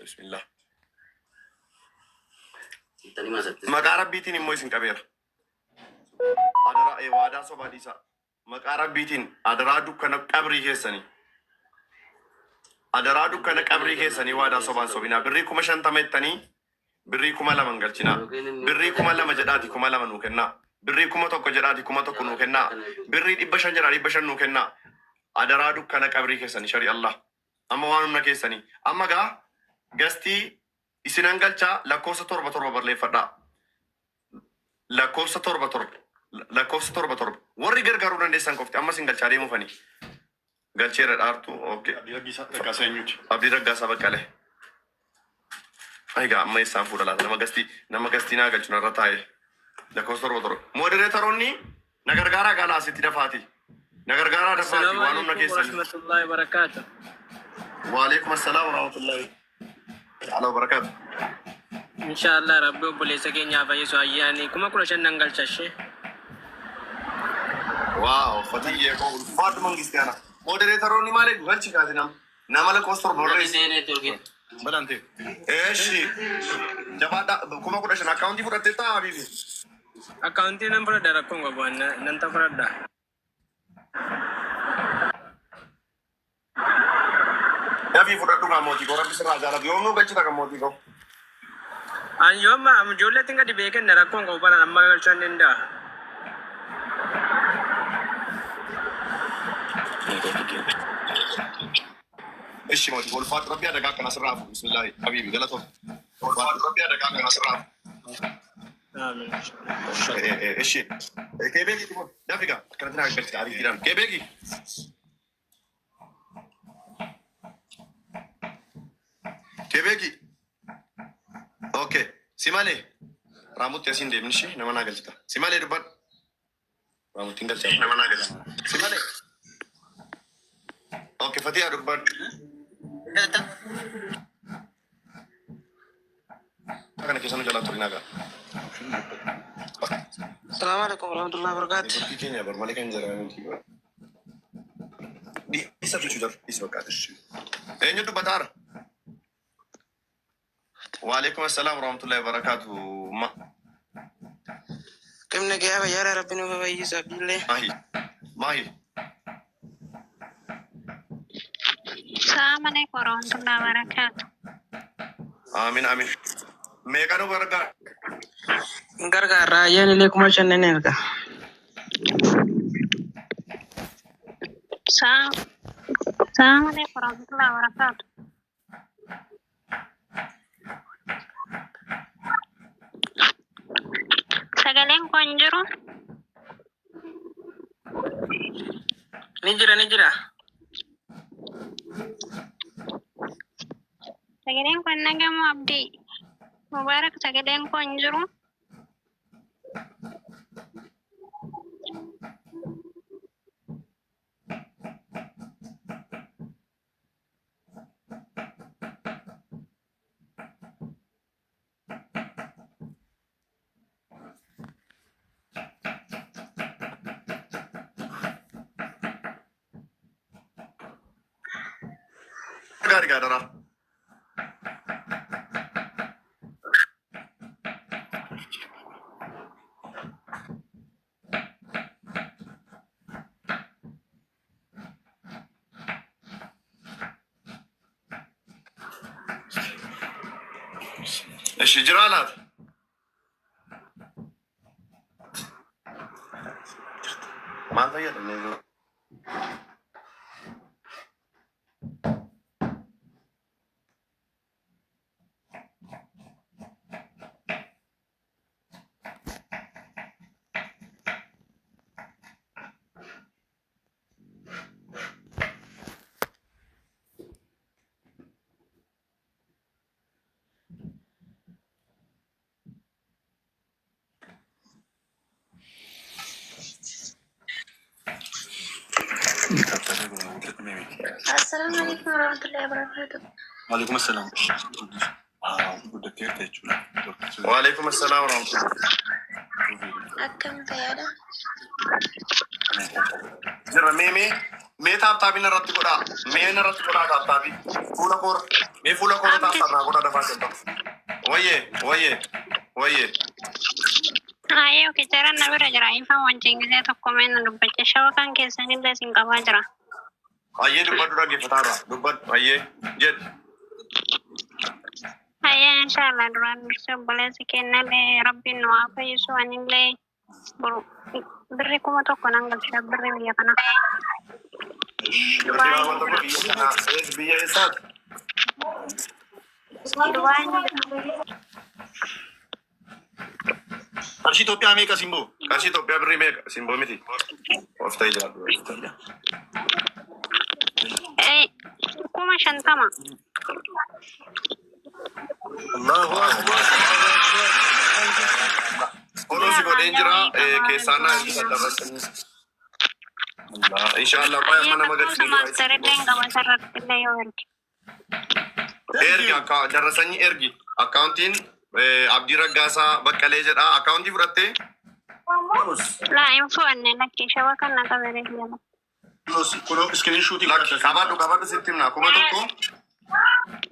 Bismillah. Maqaa Rabbiitiin immoo isin qabeera. Adaraa waadaa sobaa dhiisaa. Maqaa Rabbiitiin adaraa dukkana qabrii keessanii. Adaraa dukkana qabrii keessanii waadaa sobaan sobinaa. Birrii 50,000 jettanii birrii 2,000 hin galchinaa. Birrii 2,000 jedhaati 2,000 nuu kennaa. Birrii 1,000 jedhaati 1,000 nuu kennaa. Birrii 500 jedhaa 500 nuu kennaa. Adaraa dukkana qabrii keessanii shari Allah. Amma waan humna keessanii. Amma gaa gastii isinan galchaa lakkoofsa 7 7 barleeffadhaa. Lakkoofsa 7 7 lakkoofsa 7 7 warri gargaaruu dandeessan qofti amma isin galchaa deemufani. Galcheera dhaartu. Okay. Abdii Raggaasaa Raggaasaa eenyuti? Abdii Raggaasaa Baqqalee. Egaa amma eessaan fuudha laata? Nama gastii naa galchu narra taa'e. Lakkoofsa 7 7. Modereetaroonni na gargaaraa galaa asitti dafaati. Na gargaaraa dafaati السلام waan humna عليكم keessanii. ورحمة الله وبركاته. Waalaikum assalaam warahmatullahi ta'ala wabarakaatu. إن شاء الله Rabbi obboleessa keenyaaf fayyisu ayyaani 15,000 nan galcha ishee. Wow, Fatiyyee koo ulfaadhu mangistiyaana. Modereetaroonni maal eegu galchi kaasi nama. Nama lakkoofsa 7 barreessi. Balante. Eeshi. Jabaadhaa 15,000 akkaawuntii fudhattee ta'a habiibi. Akkaawuntii nan fudhadha rakkoon qabu nan ta fudhadha. Dafii fudhadhu kaa mootii koo rabbi sirraa jaalatu. Yoom nuu galchita kan mootii koo? An yoo amma ijoolleetti gadi beekenna rakkoon qabu baran amma galchuu hin danda'a. Ishi mootii koo ulfaadhu rabbi adagaa akkana sirraa hafu. Bismillaahi habiibi galatoom. Ulfaadhu rabbi adagaa akkana sirraa hafu. Amiin. Ishi. Keebeeki dafi gaa akkanatti naa galchita ariitiidhaan. Keebeeki. Keebeeki. Okay. Si malee. Raamutti asiin deemni ishee nama naa galchita. Si malee dubbadhu. Raamuttiin galcha. Nama naa galchita. Si malee. Okay, Fatihaa dubbadhu. Kana keessa nu jalaa turinaa gaa. السلام عليكم ورحمة الله وبركاته. Neetworkii keenya bar malee kan jira miti. Dhiisa jechuu jira. Dhiisa bakka ati. Eenyu dubbataara? Waalaikum assalaam warahmatullahi wabarakatuh. Ma كم نجا يا ربنا بيسا بالله. Mahi. Mahi. السلام عليكم ورحمة الله وبركاته. Aamin aamin. Meeqa nu gargaara? Gargaarraa ayyaani illee 5,000 nan erga. السلام عليكم ورحمة الله وبركاته. Sagaleen kun hin jiru. Ni jira ni jira. Sagaleen kun hin dhagahamu Abdii. Mubaarak sagaleen kun hin jiru. Gaarii gaadara. Ishi jira laata? Maal fayyadamne? السلام عليكم ورحمة الله وبركاته. Waalaikum assalam. Guddatteerta jechuudha. Waalaikum assalaam warahmatullahi. Akkam fayyaadha? Jira mee mee mee tap tapiin irratti godhaa. Mee irratti godhaa tap tapii. Fuula koora. Mee fuula koo Abdi. taasisa irraa godha dafaa jedha. Wayyee wayyee wayyee. Ayyee oke jaran na bira jira. Ifa wajjin gisee tokko mee na dubbacha. Shabakaan keessanillee isin qabaa jira. Ayyee dubbadhu dhaggeeffataarra dubbadhu ayyee jedhu. Ayyee inshallah duraan dursee obboleessi kennallee rabbiin nu haa fayyisu anillee boru birri 1000 nan galcha birri biyya kana. Birrii 1000 biyya kanaa biyya eessaati? Dubaay jira. Qarshii Itoophiyaa meeqa simboo? Qarshii Itoophiyaa birrii meeqa? Simboo miti. Of ta'ee jira. 50,000. Allahu akbar. Follow si godheen jira keessaa naa ergi dabarsan. Inshallah qoy Ayyee amma nama lakkoofsa galchine maasterillee hin qaba sarratti illee yoo erge. Ergi akka darasanii ergi. Akkaawuntiin Abdii Raggaasaa Baqqalee jedha. Akkaawuntii fudhattee Laa hin fu'anne lakki shabakaan na qabere jala. Kunoo screenshootii lakki qabadhu qabadhu sitti himna 1000.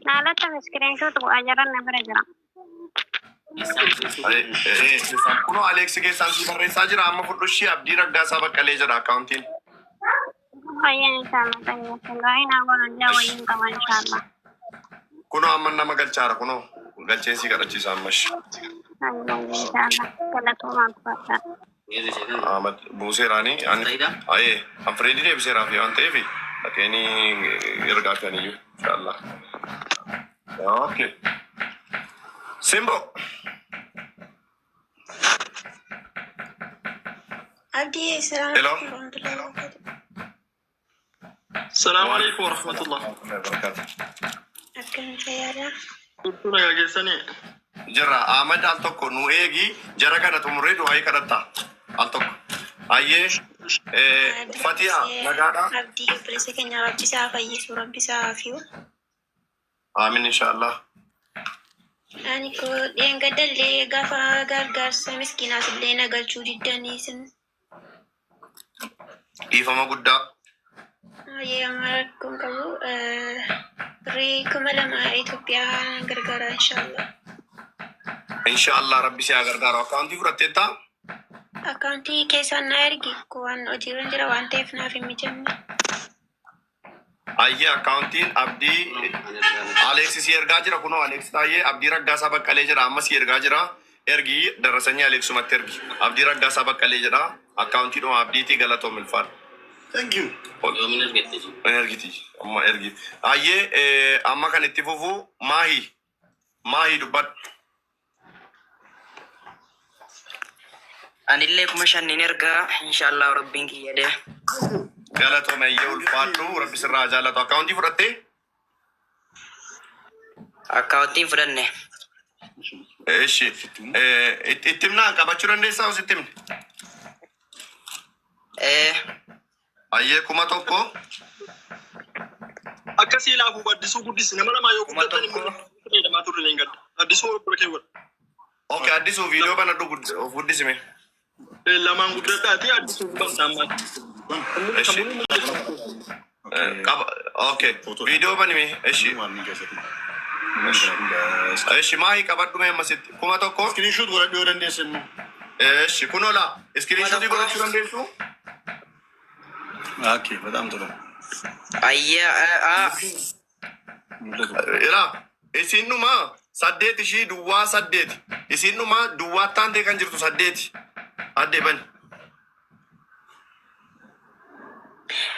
Naalatti screenshot bu'aa jaran na bira jira. Kunoo Aleeksi keessaan si barreessaa jira amma fudhu ishii Abdii Raggaasaa Baqqalee jedha akkaawuntiin. Ayyee inshallah tayyee. Gaa'in haa godhan jaa wayii qaba inshallah. Kunoo amma nama galchaara kunoo galcheen si kadhachiisa ammash. Ayyee inshallah. Galatoomaa guddaa. Ahmad buuseeraani ani ayee an fireedii deebiseeraaf waan ta'eef dhaqeenii ergaa fi aniyyuu inshallah. Okay. Simbo. Abdii salaam Hello. alaikum warahmatullahi wabarakatuh. Salaamu alaikum warahmatullah. Akkam fayyaadha? Turtuu nagaa keessanii. Jirra Ahmad al tokko nu eegi jara kana xumuree du'aayii kadhatta al tokko. Ayyee Fatiha nagaadha. Abdii obboleessa keenya rabbi isaa fayyisu rabbi isaa hafiyu. Aamin inshallah. Ani koo dheengadallee gaafa gargaarsa miskiinaas illee na galchuu diddanii isin. Dhiifama guddaa. Ayyee amma rakkoon qabu birrii 2000 Itoophiyaa gargaara inshallah. Inshallah rabbi si haa gargaaru. Akkaawuntii fudhatteettaa? Akkaawuntii keessaan na ergi waan hojiirra jira waan ta'eef naaf hin mijanne. Ayyee akkaawuntiin Abdii Aleeksi si ergaa jira kunoo Aleeksi taayee Abdii Raggaasaa Baqqalee jedha amma si ergaa jira. Ergi darasanii Aleeksumatti ergi. Abdii Raggaasaa Baqqalee jedha. Akkaawuntiidhuma Abdiitii galatoom ilfaadha. Thank you. Ergiti amma ergi. Ayyee amma kan itti fufu maahi maahi dubbadhu. Anillee 5000 ergaa inshallah rabbiin kiyya dee. Galatoom ayyee ulfaadhu rabbi sirraa jaallatu. Akkaawuntii fudhattee? Akkaawuntiin fudhanne. Eshi itti himnaan qabachuu dandeessaa os itti himne? Ee Ayyee 1000. Akkasii laafuu addisuu guddisi nama lamaa yoo kuma guddatan tokko. immoo fayyadamaa turre hin gadda. Addisuu bira kee godha. Okay addisuu viidiyoo kana of guddisime. Lamaan guddadhaati addisuu guddisa ammaati. Eshi. Qaba okay viidiyoo banime eshi. Eshi maahi qabadhu mee ammasitti 1000. Screenshot godhadhu yoo dandeesse immoo. Eshi kunoo laa iskiriinshotii godhachuu dandeessu? Okay, በጣም ጥሩ። Ayyee aa Mul'atu. Ilaa isiin dhuma 8 ishii duwwaa 8 isiin dhuma duwwaa taantee kan jirtu 8 addee bani.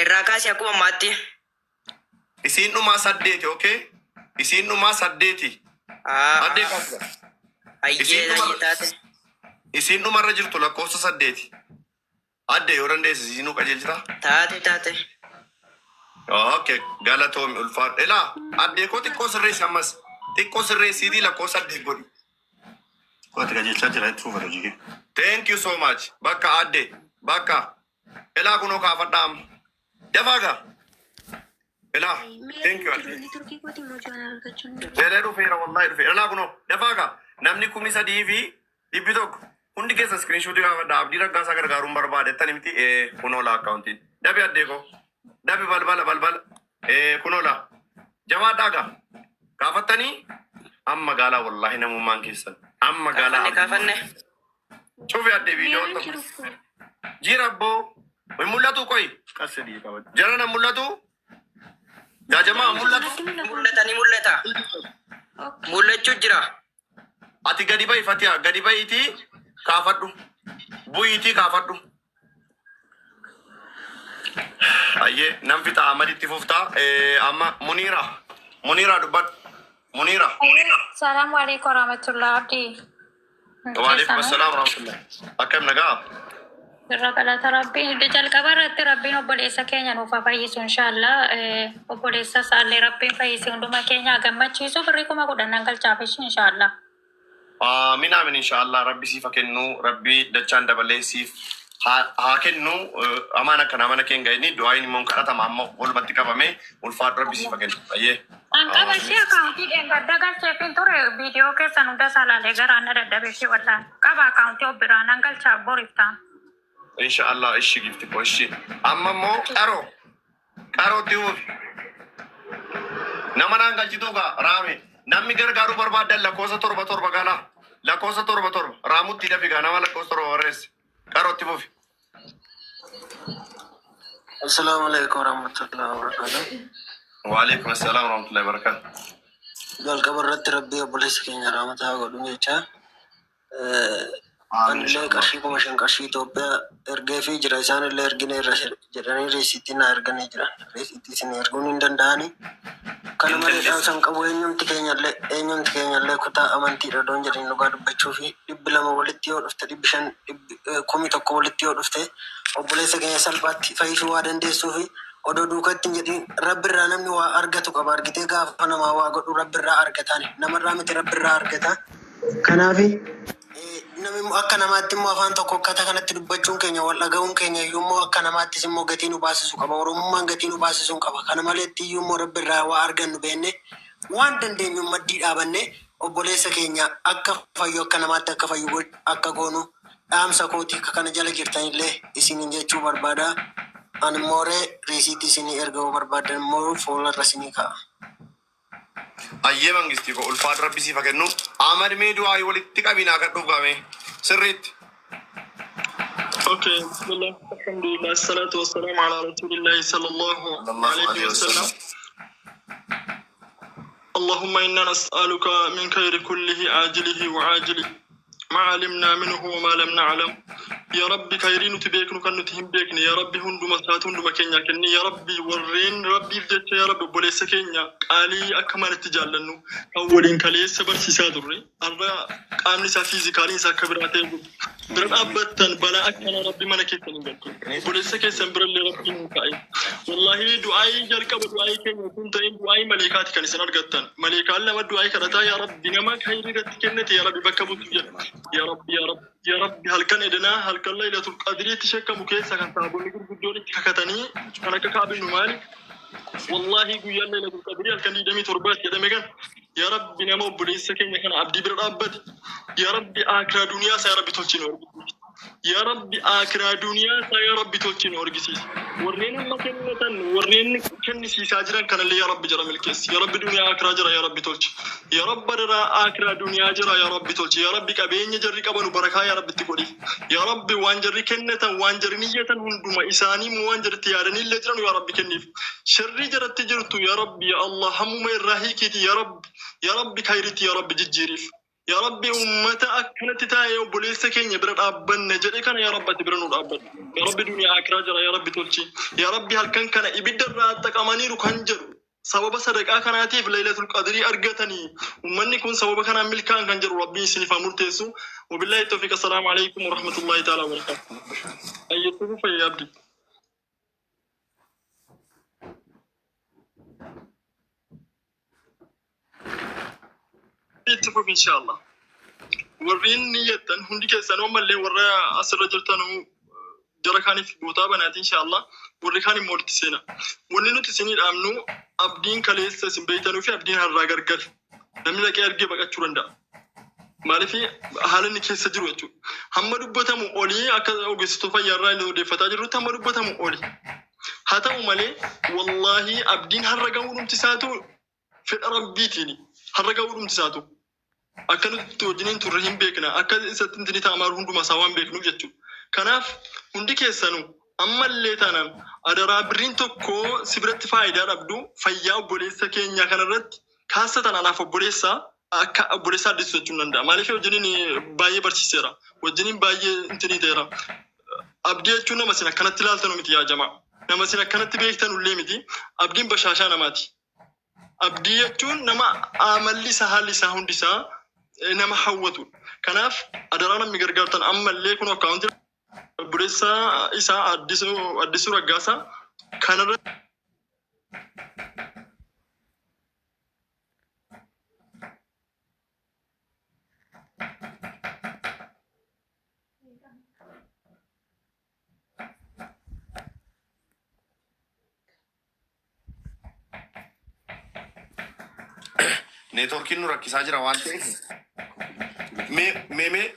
Irraa kaasi akkuma ammaatti. Isiin dhumaa 8 okay isiin dhumaa 8 Aa addee kaasa. Ayyee Isiin dhuma ayyee taate. isiin dhumarra jirtu lakkoofsa 8 addee yoo dandeesse isiinuu qajeelchita. Taate taate. Okay galatoomi ulfaadhu. Ilaa addee koo xiqqoo sirreessi ammas xiqqoo sirreessiitii lakkoofsa 8 godhi. Qo'ate qajeelchaa jira itti fufa hojii kee. Thank you so much. Bakka addee bakka ilaa kunoo kaafadhaa amma. Dafaa gaa. Ilaa thank you addee. Turkii kooti immoo joona argachuu hin Eelee dhufeera wallahi dhufeera. Ilaa kunoo dafaa gaa namni 3100 hundi keessa screenshootii kaafadhaa Abdii Raggaasaa gargaaruun barbaadettani miti kunoo laa akkaawuntiin. Dabi addee koo dabi balbala balbala kunoo laa jabaadhaa gaa. Kaafattanii amma gaalaa wallaahi namummaan keessan. Amma gaalaa. Kaafanne kaafanne. Cufi adde viidiyoon Miiraan tokko. jiru. Jira abboo. Hin mul'atu qoyi. Qassadii qabadhu. Jara na mul'atu. Yaa jamaa mul'atu. Mul'ata ni mul'ata. Mul'achuu jira. Ati gadi ba'i Fatiha gadi ba'iitii kaafadhu. Bu'iitii kaafadhu. Ayyee nan fixa Ahmaditti fuftaa. Amma Muniira. Muniira dubbadhu. Muniira. Salaamu alaikum warahmatullahi abdi. Waalaikum assalaam warahmatullah. Akkam nagaa? Irra galata rabbiin jalqaba irratti rabbiin obboleessa keenya nuuf haa fayyisu inshaallah. Obboleessa isaallee rabbiin fayyise hunduma keenya haa gammachiisu birrii 10,000 nan galchaaf ishii inshaallah. Aamin aamin inshaallah rabbi siif haa kennu rabbi dachaan dabalee siif haa kennu amaan akkana mana kee hin ga'ini du'aayin immoo hin kadhatama amma walumatti qabame ulfaadhu rabbi siif haa kennu. Ayyee. An qaba ishee akaawuntii dheengadda galcheefin ture viidiyoo keessan hunda isaa laalee garaan na dadhabe ishee wallaan. Qaba akaawuntii of biraa nan galchaa boriif ta'a. Inshaallah ishi gifti koo ishi. Amma immoo qaroo qarootti fufi. Nama naan galchituu gaa raame namni gargaaruu barbaadan lakkoofsa 7 7 galaa lakkoofsa 7 7 raamutti dafi gaa nama lakkoofsa 7 barreesse qarootti fufi. Assalamu alaikum warahmatullahi wabarakatuh. Waalaikum assalam warahmatullahi wabarakatuh. Jalqaba irratti rabbii obboleessa keenya rahmata haa godhu jecha. Aamin Anillee inshaallah. qarshii 5,000 qarshii Itoophiyaa ergeefii jira. Isaan illee ergine irra jedhanii riisiitii naa erganii jiran. Riisiitii isin erguun hin danda'ani. Kana Hin malee dandeessu. dhaamsan qabu eenyumti keenyallee kutaa amantiidha odoon jedhin dhugaa dubbachuu fi 200 walitti yoo dhufte 500 1,000 walitti yoo dhufte obboleessa keenya salphaatti fayyisuu waa dandeessuu fi odoo duukatti hin jedhin rabbi irraa namni waa argatu qaba argitee gaafa namaa waa godhu rabbi irraa argataan namarraa miti rabbi irraa argata. Kanaaf namni immoo akka namaatti immoo afaan tokko akkaataa kanatti dubbachuun keenya wal dhaga'uun keenya iyyuu immoo akka namaattis immoo gatii nu baasisu qaba. Oromummaan gatii nu baasisuu qaba. Kana maletti iyyuu immoo rabbi irraa waa argannu beenne waan dandeenyu maddii dhaabanne obboleessa keenya akka fayyu akka namaatti akka fayyu akka goonu dhaamsa kooti akka kana jala jirtanillee isiniin jechuu barbaada. Ani immoo riisiitii isinii erguu barbaadan immoo fuularra isinii kaa'a. Ayyee mangistii koo ulfaadhu rabbi siif haa kennu. Ahmad mee du'aa walitti qabinaa kan dhugame sirriitti. Okay, bismillah, alhamdulillah, salatu wassalamu ala rasulillahi sallallahu Sallallahu alayhi alaihi wasallam. wasallam. اللهم إنا نسألك من خير كله عاجله وعاجله ما علمنا منه وما لم نعلم يا ربي خيرين نتبيكن كن نتهم بيكن يا ربي هندو مسات هندو مكينيا كني يا ربي ورين ربي فجت يا ربي بوليس كينيا قالي أكمل تجالنو أولين كليس برسيسا دري أرى قامني سا فيزيكالي سا كبراتي برد أبتن بلا أكنا ربي ملكي تنقل بوليس كيسن برد ربي نكاي والله دعائي جركب دعائي كن كنت إن دعائي ملائكات كان سنر قتن ملائكة الله دعائي كرتا يا ربي نما خير رتكنت يا ربي بكبوت يا ربي يا رب يا ربي هل كان إدنا هل كان ليلة القدر تشكى مكيسة كان تعبون قدوني ككتني أنا كعب بن مالك والله قويا ليلة القدر هل كان يدمي تربات كده مكان يا ربي نما بوليس كان كان عبدي برابد يا ربي آخر دنيا يا ربي تلشين يا ربي آخر دنيا يا ربي تلشين أرجسيس ورين ما كنتن ورين كن سيساجرا كان اللي يا ربي جرى ملكيس يا ربي دنيا آخر جرى يا ربي تلش يا رب برا آخر دنيا جرى يا ربي تلش يا ربي كبين جري كبنو بركة يا ربي تقولي يا ربي وانجري كنتن وانجري نية هندما إساني موانجر تيارني اللي جرى يا ربي كنيف شر جرى تجرتو يا ربي يا الله هم ما الرهيكتي يا رب يا ربي خيرتي يا ربي ججيريف يا ربي أمتا أكنت تاي وبوليس كين يبرد أبن نجري كان يا رب تبرنو أبن يا ربي دنيا أكرا جرى يا ربي تولشي يا ربي هل كان كان إبدر راتك أماني ركنجر سبب صدقاء كانت في ليلة القدر أرجتني ومن يكون سبب كان ملكان كنجر ربي سنفا مرتسو وبالله التوفيق السلام عليكم ورحمة الله تعالى وبركاته أيتكم في عبدي اتفق إن شاء الله warreen niyyattan hundi keessan ammallee warra asirra jirtan jara kaaniif gootaa banaati inshallah warri kaan immoo walitti seena. Wanni nuti isinii dhaamnu abdiin kaleessa isin beeytanuu fi abdiin har'aa gargar namni dhaqee argee baqachuu danda'a. Maaliif haala inni keessa jiru jechuudha. Hamma dubbatamu olii akka ogeessitoota fayyaarraa inni odeeffataa jirrutti hamma dubbatamu oli. Haa ta'u malee wallaahi abdiin har'a ga'uu dhumti isaatu fedha rabbiitiini. Har'a ga'uu dhumti isaatu. Akka nuti wajjiniin turre hin beekna. Akka isatti intini ta'amaaru hundumaa isaa waan beeknuuf jechuudha. Kanaaf hundi keessanuu ammallee taanaan adaraa birriin tokko si biratti faayidaa dhabdu fayyaa obboleessa keenyaa kanarratti kaasa tanaanaaf obboleessaa akka obboleessaa addisuu jechuun danda'a. Maaliif wajjiniin baay'ee barsiiseera. Wajjiniin baay'ee intini ta'eera. Abdii jechuun nama isin akkanatti ilaaltanu miti yaa jamaa. Nama isin akkanatti beektan illee miti. Abdiin bashaashaa namaati. Abdii jechuun nama amalli isaa haalli isaa hundi isaa nama hawwatu. Kanaaf adaraa namni gargaartan ammallee kun akkaawuntii obboleessa isaa Addisuu Raggaasaa kanarra Neetwoorkiin nu rakkisaa jira waan ta'eef. Mee mee mee.